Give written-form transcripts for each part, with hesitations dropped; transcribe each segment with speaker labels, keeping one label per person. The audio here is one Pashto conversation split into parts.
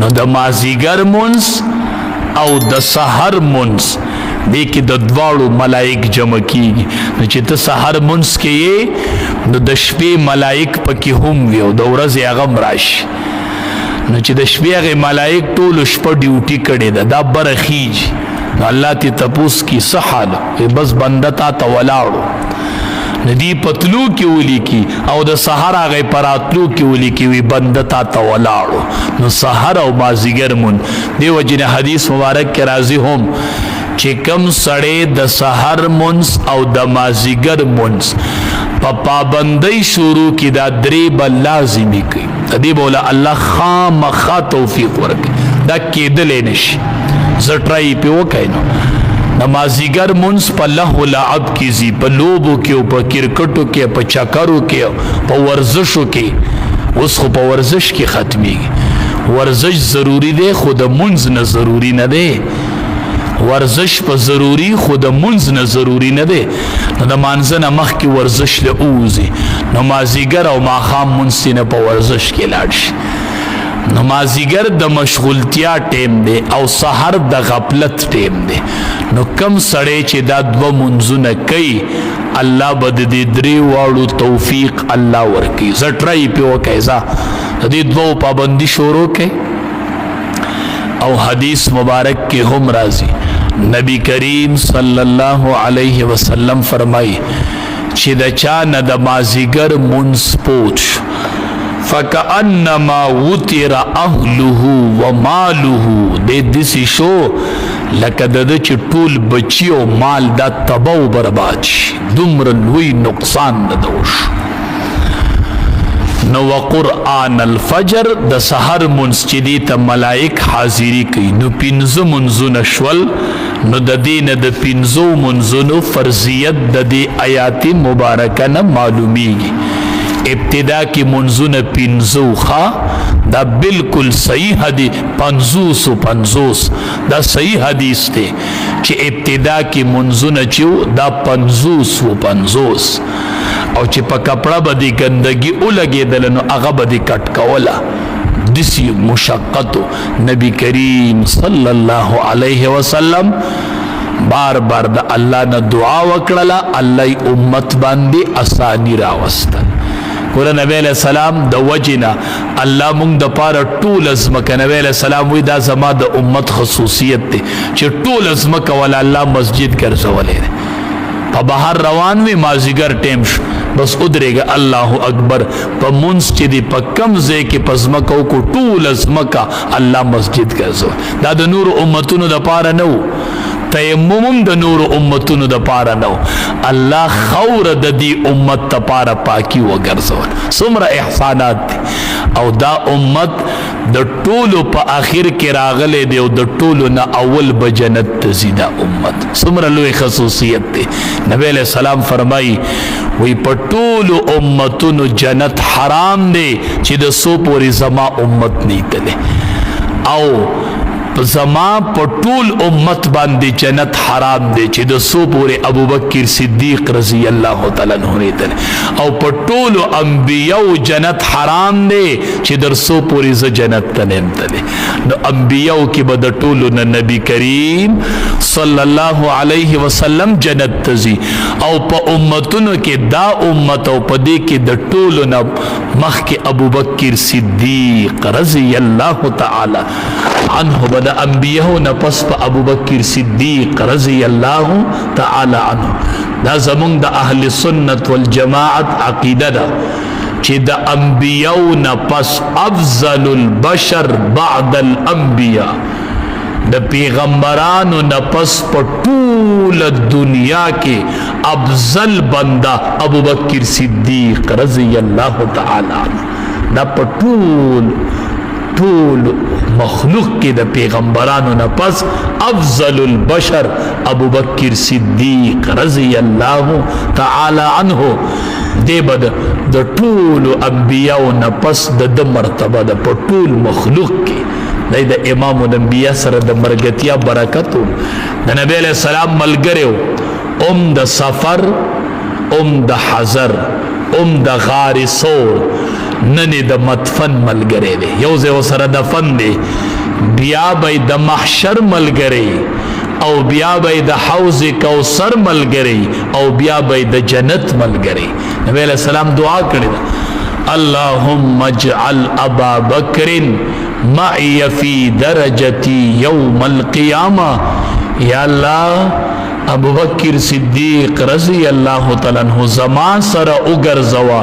Speaker 1: نو د مازیګر مونځ او د سحر مونځ دې کې د دواړو ملائک جمع کیږي. نو چې ته سحر مونځ کې یې نو د شپې ملائک پکې هم وي او د ورځې هغه هم راشي. نو چې د شپې هغې ملائک ټولو شپه ډیوټي کړې ده، دا بره خیږي، نو الله تې تپوس کی څه حال، بس بنده تا ته ولاړو. نو دی پتلو کې ولیکي او د سحر هغې په راتلو کې ولیکي وي بنده تا ته ولاړو. نو سحر او مازیګر مون دې وجې نه حدیث مبارک کې راځي هم چې کم سړی د سحر مونځ او د مازیګر مونځ په پابندۍ شروع کې دا درې به لازمي کوي، د دې به له الله خامخا توفیق ورکړي. دا کېدلی نه شي، زه ټرای پې وکړئ. نو د مازیګر مونځ په لهو لعب کې ځي، په لوبو کې او په کرکټو کې، په چکرو کې، په ورزشو کې. اوس خو په ورزش کې ختمیږي. ورزش ضروری دی خو د مونځ نه ضروری نه دی. ورزش په ضروری خو د مونځ نه ضروری نه دی. نو د مانځه نه مخکې ورزش له ووځي، نو مازیګر او ماښام مونځ نه په ورزش کې لاړ شي. نو مازیګر د مشغولتیا ټیم دی او سحر د غفلت ټیم دی. نو کم سړی چې دا دوه مونځونه کوي، الله به د دې درې واړو توفیق الله ورکوي. زه ټرای پې وکړئ، ځه د دې دوو پابندي شروع کړئ. او حدیث مبارک کې هم راځي، نبی کریم صلی الله علیه وسلم فرمایي چې د چا نه د مازیګر مونځ پوت شو، فکأنما وتر اهله وماله، دې داسې شو لکه د ده چې ټول بچي او مال دا تباه او برباد شي، دومره لوی نقصان د ده وشو. نو وقرآن الفجر، د سحر مونځ چې دې ته ملائک حاضري کوي، نو پنځه مونځونه شول. نو د دې نه د پنځو مونځونو فرضیت د دې آیات مبارکه نه معلومیږي. ابتدا کې مونځونه پنځو، ښه دا بالکل صحیح حدیث، 50 او 50، دا صحیح حدیث دی چې ابتدا کې مونځونه چې دا 50 و 50، او چې په کپړه به دې ګندګي ولګېدله نو هغه به دې کټ کوله، دسی مشقتو. نبی کریم صلی الله علیه وسلم بار بار د الله نه دعا وکړله، الله امت باندې اسانی راوستل. ګوره نبی علیہ السلام د وجې نه الله مونږ د پاره ټوله ځمکه، نبی علیہ السلام وایي دا زما د امت خصوصیت دی چې ټوله ځمکه ولا الله مسجد ګرځولی دی. په بهر روان وي، مازیګر ټیم شو، بس ودرېږه، الله اکبر، په مونځ چې دی په کم ځای کې په ځمکه وکړو، ټوله ځمکه الله مسجد ګرځول. دا د نورو امتونو د پاره نه و، تیمم هم د نورو امتونو د پاره نه و، الله خوره د دې امت د پاره پاکي وګرځول. څومره احسانات دي. او دا امت د ټولو په آخر کې راغلی دی او د ټولو نه اول به جنت ته ځي. دا امت څومره لوی خصوصیت دی. نبی علیہ السلام فرمایي وی په ټولو امتونو جنت حرام دی چې د څو پورې زما امت نه تللی، او زما په ټول امت باندې جنت حرام دی چې د څو پورې ابوبکر صدیق رضی الله تعالی عنہ نه تللی، او په ټولو انبیو جنت حرام دی چې در څو پورې زه جنت ته نه یم تللی. نو انبیو کې به د ټولو نه نبی کریم صلی الله علیه وسلم جنت ته ځي، او په امتونو کې دا امت، او په دې کې د ټولو نه مخکې ابوبکر صدیق رضی الله تعالی عنه به د انبیو نه پس په ابوبکر صدیق رضی الله تعالی عنه. دا زمونږ د اهل سنت والجماعت عقیده ده چې د انبیو نه پس افضل البشر بعد الانبیاء، د پیغمبرانو نه پس په ټوله دنیا کې افضل بنده ابوبکر صدیق رضی الله تعالی عنه. دا په ټول ټول مخلوق کې د پیغمبرانو نه پس افضل البشر ابوبکر صدیق رضی الله تعالی عنه دی به د ټولو انبیاو نه پس د ده مرتبه ده په ټول مخلوق کې. دی د امام الانبیا سره د مرګتیا برکت و، د نبی علیہ السلام ملګری و، ام د سفر، ام د حضر، ام د غار ثور، نن د مدفن ملګری دی، یو ځای ورسره دفن دی. بیا به د محشر ملګری او بیا به د حوض کوثر ملګری او بیا به د جنت ملګری. نبی علیہ السلام دعا کړې ده، اللهم اجعل ابا بکر معي فی درجتي یوم القیامه. یا الله، ابو بکر صدیق رضی الله تعالی عنہ زما سره وګرځوا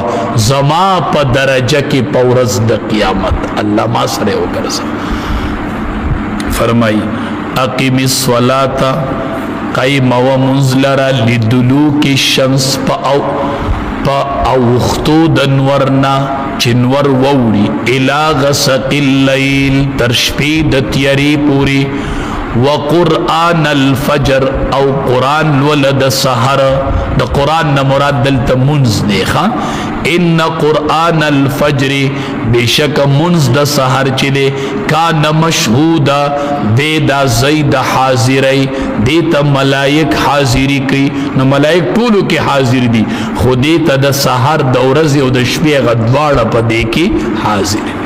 Speaker 1: زما په درجه کې په ورځ د قیامت، الله ما سره وګرځوا. فرمای، اقیم الصلاة، قیم و منزلرا، لدلوک الشمس، په او په اوختو د نورنا چې نور ووړي، الی غسق الليل، تر شپې د تیارې پورې، وقرآن الفجر، او قرآن لول د سحر. د قرآن نه مراد دلته منز دی ښا. ان قرآن الفجر، بشک منز د سحر چې دی، کان مشهودا، دې دا زید حاضری، دې ته ملائک حاضری کوي. نو ملائک ټولو کې حاضر دي، خو دې ته د سحر د ورځې او د شپې غدواړه په دې کې حاضر.